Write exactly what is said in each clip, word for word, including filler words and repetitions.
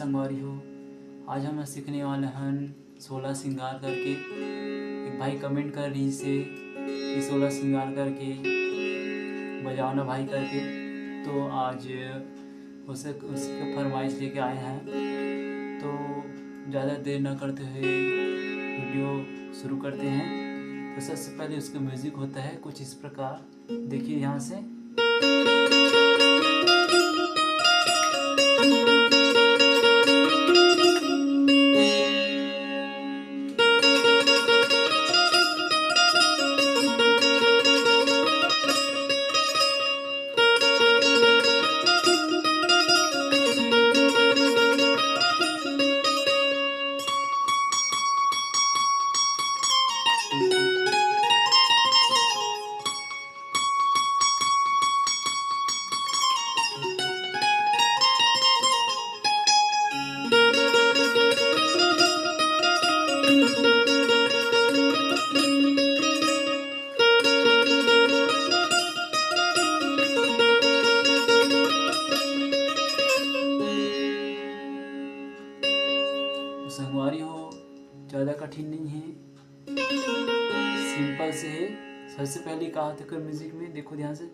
संगवारी हो, आज हम सीखने वाले हन सोलह श्रृंगार करके। एक भाई कमेंट कर रही से कि सोलह श्रृंगार करके बजाओ ना भाई करके। तो आज उसे, उसकी फरमाइश लेके आए हैं। तो ज़्यादा देर ना करते हुए वीडियो शुरू करते हैं। तो सबसे पहले उसका म्यूज़िक होता है कुछ इस प्रकार, देखिए यहाँ से। संगवारी हो, ज़्यादा कठिन नहीं है, सिंपल से है। सबसे पहले कहा था कर म्यूजिक में, देखो ध्यान से।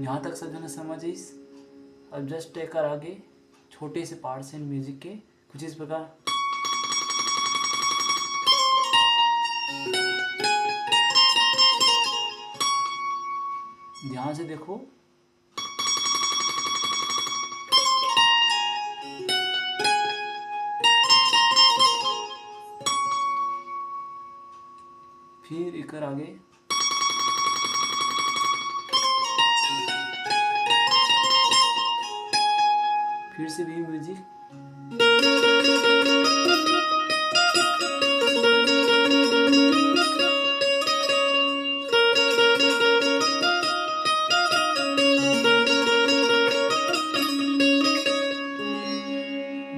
यहाँ तक सब जना समझ आइस। अब जस्ट एकर आगे छोटे से पार्ट्स हैं म्यूजिक के, कुछ इस प्रकार। ध्यान से देखो। फिर एकर आगे फिर से भी म्यूजिक।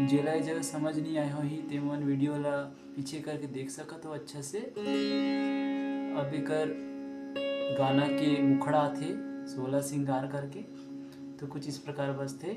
जेला ये जगह समझ नहीं आए होही, ते मन वीडियो ला पीछे करके देख सकत हो अच्छा से। अब एकर गाना के मुखड़ा आथे सोलह श्रृंगार करके, तो कुछ इस प्रकार बजथे।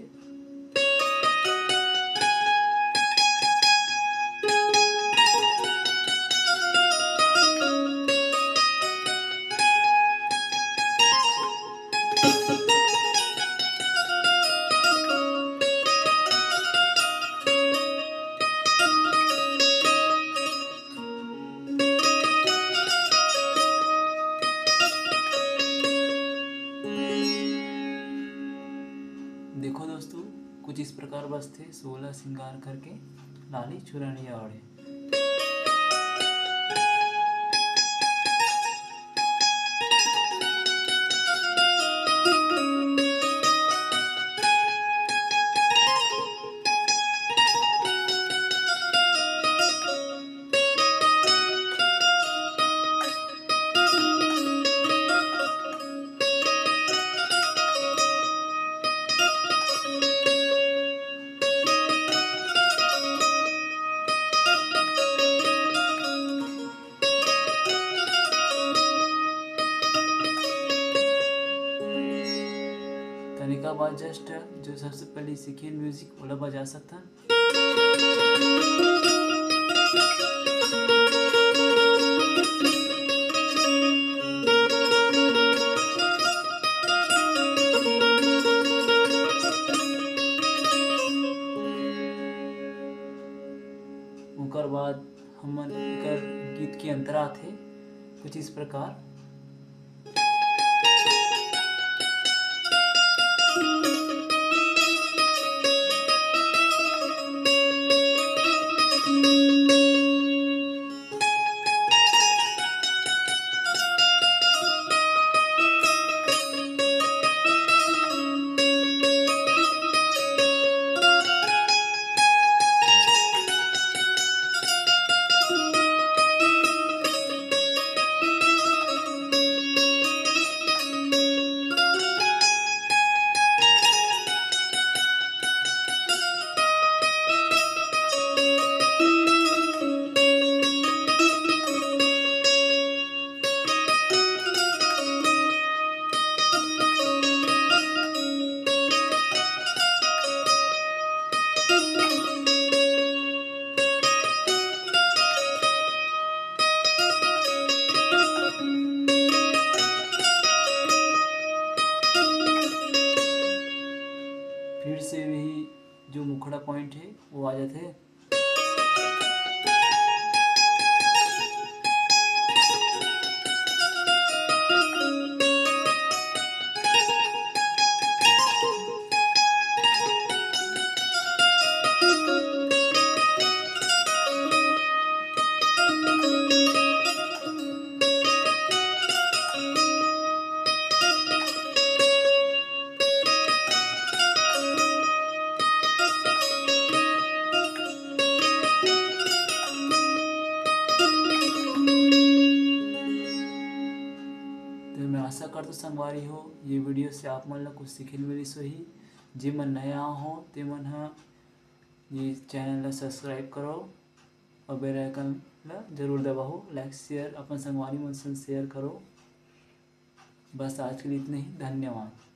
देखो दोस्तों, कुछ इस प्रकार बजथे सोलह श्रृंगार करके, लाली चुरनिया ओढ़े। तनिका बाद जस्ट जो सबसे पहले सीखे म्यूजिक, ओला बजा सकथन। ओकर बाद हमन एकर गीत के अंतरा आथे कुछ इस प्रकार। फिर से वही जो मुखड़ा पॉइंट है वो आ जाते हैं। तो मैं आशा करता संगवारी हो, ये वीडियो से आप मन ला कुछ सीखे ल मिलिस होही। जे मन नया हो, ते मन ह ये चैनल ला सब्सक्राइब करो और बेल आइकन ला जरूर दबाओ। लाइक, शेयर, अपन संगवारी मन संग शेयर करो। बस आज के लिए इतना ही। धन्यवाद।